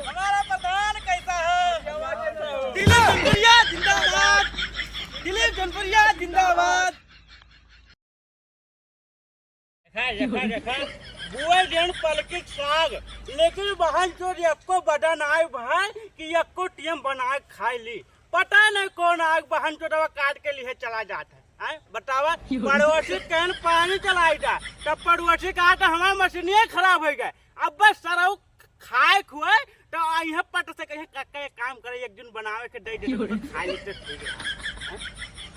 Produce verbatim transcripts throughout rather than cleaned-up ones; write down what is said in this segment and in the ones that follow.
हमारा प्रधान कैसा है? दिलीप जौनपुरिया जिंदाबाद। दिलीप जौनपुरिया जिंदाबाद। देखा, देखा, देखा, बुए डेढ़ पलकिक साग, लेकिन बहन चोद यक्को बदन आए भाई कि यक्को टीएम बनाए खाए ली। पता नहीं कौन आग बहन चोदवा काट के लिए चला जात है। हैं? बतावा, पड़ोसी कहन पानी चलाई जा, तब पड़ोसी कहा तो हमार मशीनिये खराब हो गए। अब बस सरऊ खाए खुए तो अइहे पट से कहे, "काका, एक काम करे, एक दिन बनावे के दे दे, तो खा लेते, ठीक है।" हैं?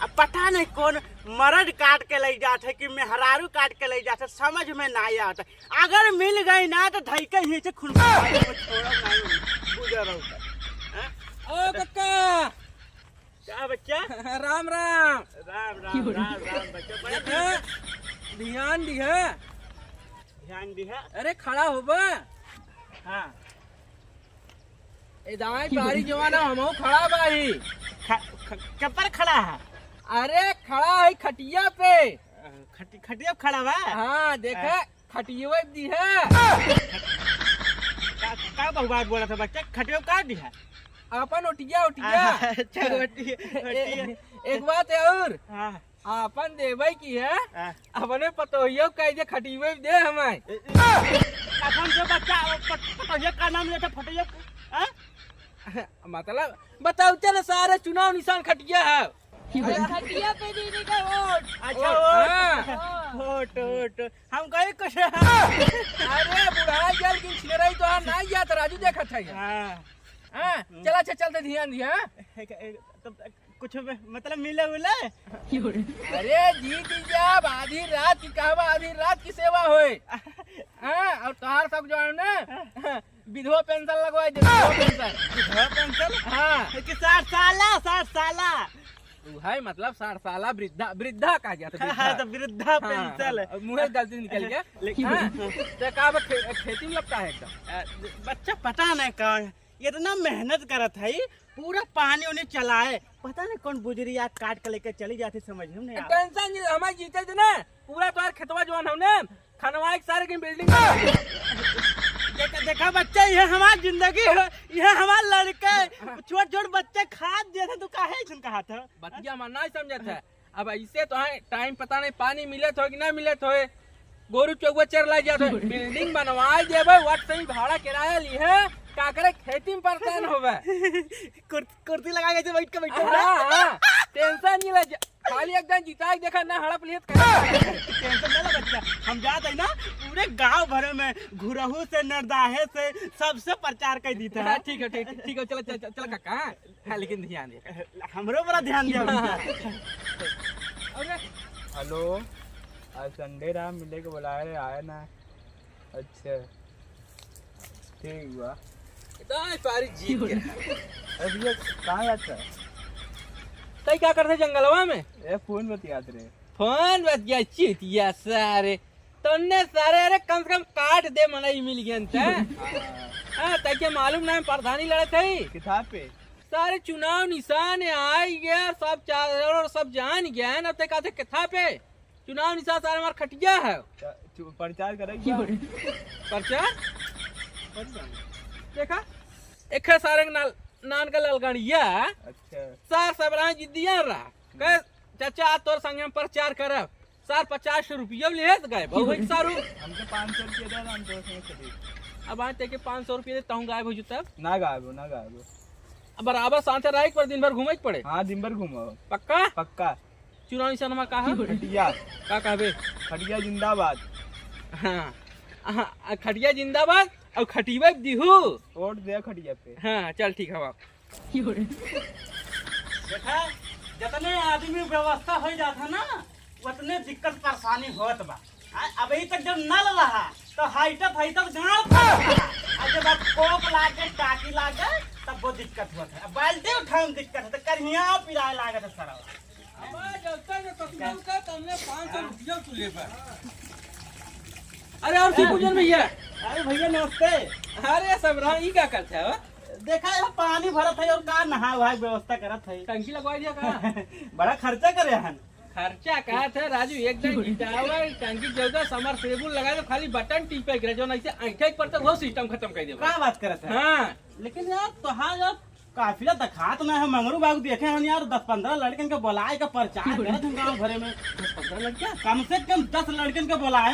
अब पता नहीं कौन मरद काट के ले जात है कि मेहरारू काट के ले जात है, समझ में ना आवत है। अगर मिल गई ना तो धई के ही से खून छोड़ो नहीं, गुजरो। हैं? ओ काका, का बच्चा? राम राम। राम, राम, राम, राम, बच्चा, बैठ। देखा, ध्यान दिहा। ध्यान दिहा। अरे, खड़ा होबा। हाँ। ए दाई, बारी जवाना, हमहू खड़ा बाही। ख-, ख-, के पर खड़ा है? अरे, खड़ा है खटिया पे। खटि-, खटिया पे खड़ा बा? हाँ, देखा, हाँ। खटियवे दिहा। का, का बकवास बोलत है बच्चा? खटिया का दिहा? अपन ओटिया, ओटिया। अच्छा, ओटिया, ए-, ओटिया। एक बात है और। हाँ। अपन देवे की है, हाँ। अपने पतोहियो कह दे खटियवे दे हमें। ए, ए, कसम से बच्चा, पत-, पतोहिया का नाम लेता, फटोहिया का, हाँ? मतलब, बताओ, चल सारे चुनाव निशान खटिया है। खटिया पे दीदी का वोट। अच्छा, वोट। हाँ। वोट, वोट। हम कहे कुछ। अरे, बुढ़ा गया, लेकिन छिनराई तो हम ना गया, तो राजू देखत है। हाँ। हाँ, हम्म। चला, अच्छा, चलते ध्यान दिया, हाँ? एक, एक, तो कुछ म-, मतलब मिले उले? अरे, जीत जाब, आधी रात की कहवा, आधी रात की सेवा होए। हाँ, और तोहार सब जो है ना, हाँ। विधवा पेंशन लगवाई दे, विधवा पेंशन। विधवा पेंशन? हाँ। कि साठ साला, साठ साला। उ है मतलब साठ साला वृद्धा, वृद्धा कहा जाता है, हाँ, वृद्धा। तो वृद्धा हाँ, पेंशन। अब मुँहे गलती निकल गया। लेकिन हाँ, तो का बा खे-, खेती में लगता है एकदम। अ, बच्चा पता नहीं कहाँ है, इतना मेहनत करत है, पूरा पानी उन्हें चलाए, पता नहीं कौन बुजरी आग काट के लेके चली जाती, समझ में नहीं आवत। टेंशन नहीं, हमारे जीते थे ना, पूरा तोहार खेतवा जवान हो ना, खनवाए के सारे की बिल्डिंग। देखा, देखा बच्चा, ये हमार जिंदगी है, ये हमार लड़के, छोट छोट बच्चे खात जैसे तू काहे ऐसन कहा था? बतिया मन नहीं समझत है। अब ऐसे तो है, टाइम पता नहीं पानी मिलत हो कि ना मिलत हो, गोरू चौगुआ चर ला जात हो। बिल्डिंग बनवाए देबे, वट सही भाड़ा किराया ली है, का करे खेती में परेशान होबे। कुर्त-, कुर्सी लगा के बैठ के बैठे हो ना? हाँ, हाँ, टेंशन नहीं ले जा। खाली एक दिन जिताई देखा ना, हड़प लिहत करे। टेंशन ना ले बच्चा, हम जात है ना, पूरे गांव भर में घुरहू से नरदाहे से सबसे प्रचार कर दीता है। हाँ, ठीक है, ठीक, ठीक है, चलो, चलो, चलो, चलो काका, हाँ, लेकिन ध्यान दे। हमरो बड़ा ध्यान दिया बच्चा। अरे, हेलो, आज संडे रहा, मिले के बुलाए रहे, आए ना। अच्छा, ठीक बा। दाई पारी जीत गया। अरे भैया, कहाँ जात है? तई का करते जंगलवा में? ए, फोन बतियात रहे। फोन बतिया चूतिया सारे। तन्ने सारे, अरे कम से कम काट दे मनई मिल गया त। हाँ। हाँ, तई के मालूम ना प्रधानी लड़त है। किताब पे? सारे चुनाव निशान आई गया, सब चारों ओर सब जान गया है ना, ते कहते किताब पे? चुनाव निशान सारे हमार खटिया है। चा-, चु-, प्रचार करेगी क्या? प्रचार? देखा, एक है सारे के नाल-, नान का ललगड़िया। अच्छा। सार सब रहा जिद्दिया रहा। कहे, "चाचा, आज तोर संगे हम प्रचार करब।" सार पचास रुपया ले तो गए, बहुत सारू। हमके पाँच सौ रुपया दे, हम तो उसमें से दे। अब आज तक के पाँच सौ रुपया दे, तहूँ गायब हो जू तब? ना गायब हो, ना गायब हो। अब बराबर साथ रहे, एक बार दिन भर घूमे के पड़े। हाँ, दिन भर घूमो। पक्का? पक्का। चुनाव निशानमा का है? खटिया। का कहबे? खटिया जिंदाबाद। हाँ। हाँ, आ खटिया जिंदाबाद और खटिया दिहू। वोट दे खटिया पे। हाँ, चल ठीक है बाप। देखा, जितने आदमी व्यवस्था हो जात है ना, उतने दिक्कत परेशानी होत बा। आ, अबही तक जब नल रहा, तो हाइटत हाइटत गाँव तक रहा। आ जब अब कोप लागे, टाकी लागे, तब वो दिक्कत होत है। अब बाल्टी उठावे में दिक्कत है, तो करिया पिराए लागत है सरवा। अब जब तक ये ससुराल का, तुमने पाँच सौ रुपया तू ले पा। अरे और शिवपूजन भैया। अरे भैया नमस्ते। अरे सब रहा, ई का करते हो? देखा, ये पानी भरत है और का नहा वहा व्यवस्था करत है। टंकी लगवा दिया का? बड़ा खर्चा करे हन। खर्चा कहा था राजू, एक दिन गिटावा, टंकी जौदा, समरसेबुल लगा दे, खाली बटन टिपे के रहे, जौन ऐसे ऐंठे के पड़ता, वो सिस्टम खत्म कर देबा। का बात करत है? हाँ। लेकिन यार, तोहार यार, काफिला दिखात ना है। मंगरू बाबू देखे हन यार, दस पन्द्रह लड़कन के बुलाए के प्रचार करत हन गाँव भरे में। दस पन्द्रह लड़का? कम से कम दस लड़कन के बुलाए।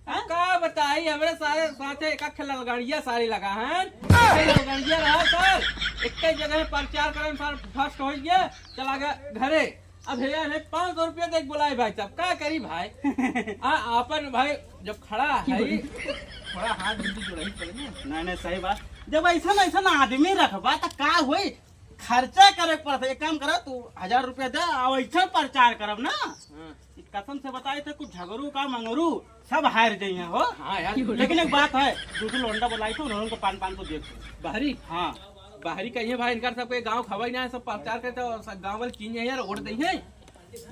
हाँ? का बताई, हमरे सारे साथे एक अख ललगड़िया सारे लगा हैं। एक ललगड़िया रहा सर, एक जगह प्रचार करे में सर फर्स्ट हो गया, चला गया घरे। अब भैया ने पाँच सौ रुपया देख बुलाए भाई साहब, का करी भाई? आ, आपन भाई जब खड़ा है, थोड़ा हाथ भी जोड़ही पड़े ना। नहीं, नहीं, सही बात। जब ऐसा ऐसा आदमी रखबा त का होई? खर्चा करे के पड़त है। एक काम करा, तू हजार रुपया दे, आ वैसे प्रचार करब ना। हाँ। ई कसम से बताई थे, कुछ झगरू का मंगरू सब हार जइहें हो। हाँ यार। लेकिन एक बात है, दो ठो लौंडा बुलाई थे, उन्होंने को पाँच, पाँच सौ दे दो। बाहरी? हाँ। बाहरी कहिए भाई, इनका सबके गाँव खवाई ना है, सब प्रचार करते और सब गाँव वाले चीन है यार, वोट देंगे।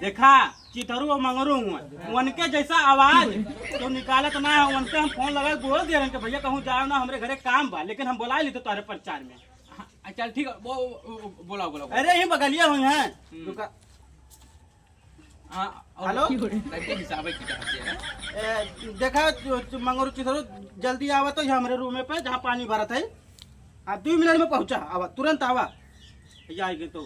देखा, चिथरू और मंगरू हुआ, उनके जैसा आवाज तो निकालत ना है, उनके हम फोन लगा के बोल दे रहे हैं कि भैया कहूँ जाओ ना, हमरे घरे काम बा, लेकिन हम बुला ली तो तोहरे प्रचार में। हाँ, चल ठीक है, वो, वो, वो, बोलाओ, बोलाओ, बोलाओ। अरे, ये बगलिया हुई हैं। हम्म। रुका। हाँ, और हेलो? लड़के हिसाब है किताब से है। ए, देखा, जो, जो मंगरू चिथरू जल्दी आवा तो ये हमरे रूम पे, जहाँ पानी भरत है। आप दो मिनट में पहुँचा, आवा, तुरंत आवा। ये आएगी तो।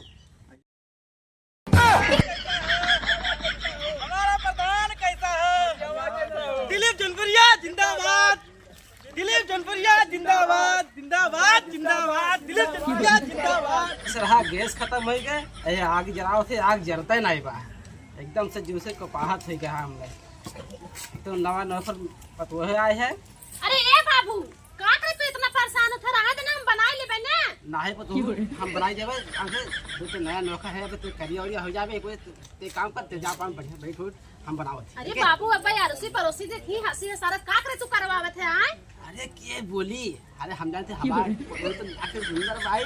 हमारा प्रधान कैसा है? दिलीप जौनपुरिया जिंदाबाद, दिलीप जौनपुरिया जिंदाबाद, जिंदाबाद, जिंदाबाद, दिलीप जौनपुरिया जिंदाबाद। सरहा गैस खत्म होइ गए, ए आग जलाओ थे, आग जलते नहीं बा, एकदम से जूसे को पाहत होइ गया हमने। तो नवा नौकर पतोहे आए हैं। अरे ए बाबू, का करे तू इतना परेशान होत है? रहे दे ना, हम बनाई लेबे ना। नाहीं पतोहू, हम बनाई देबे। आगे दो तो नया नौकर है, अबे तो करिया उरिया हो जाबे, कोई ते काम कर, ते जा अपन बढ़िया बैठ उठ, हम बनावत ही, अरे ठीक है? बाबू, अब यार उसी पड़ोसी जे थी हंसी है सारा, का करे तू करवावत है, आय? अरे के बोली, अरे हम जानते हमार पतोहू तो आके सुंदर भाई,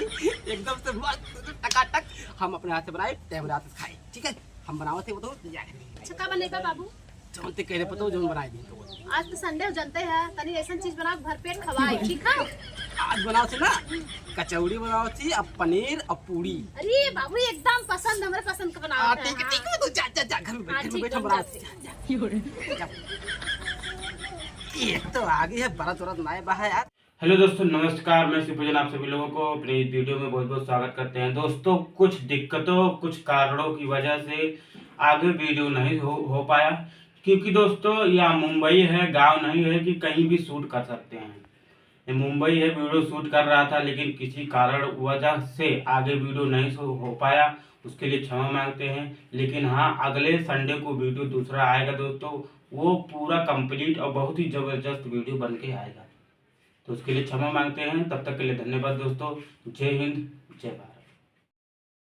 एकदम से मस्त टकाटक, हम अपने हाथ से बनाई, ते हमरे हाथ से खाई, ठीक है? हम बनावत है वो तो, जा। अच्छा, का बनेगा बाबू? जौन ते कह रहे पतोहू, जौन बनाई दी तो। आज तो संडे हो, जनते हैं, तनी ऐसन चीज बनाओ, भरपेट खवाए, ठीक है? आज बनाओ थी ना, कचौड़ी बनाओ थी, अब पनीर, अब पूरी। अरे बाबू, एकदम पसंद, हमरे पसंद का बनाओ हाँ, थी, ठीक है, हाँ। ठीक है, तो जा, जा, जा, घर में बैठ, हाँ, घर में ठीक बैठ, है, हम बनाओ जाते थी, हैं। जा, जा। जा। ये तो आ गई है, बरत उरत नाय बहा यार। हेलो दोस्तों, नमस्कार, मैं शिवभजन, आप सभी लोगों को अपने इस वीडियो में बहुत बहुत स्वागत करते हैं। दोस्तों, कुछ दिक्कतों, कुछ कारणों की वजह से आगे वीडियो नहीं हो, हो पाया, क्योंकि दोस्तों, यह मुंबई है, गांव नहीं है कि कहीं भी शूट कर सकते हैं। ये मुंबई है, वीडियो शूट कर रहा था, लेकिन किसी कारण वजह से आगे वीडियो नहीं शू-, हो पाया, उसके लिए क्षमा मांगते हैं। लेकिन हाँ, अगले संडे को वीडियो दूसरा आएगा दोस्तों, वो पूरा कंप्लीट और बहुत ही ज़बरदस्त वीडियो बन के आएगा। तो उसके लिए क्षमा मांगते हैं। तब तक के लिए धन्यवाद दोस्तों। जय हिंद, जय भारत।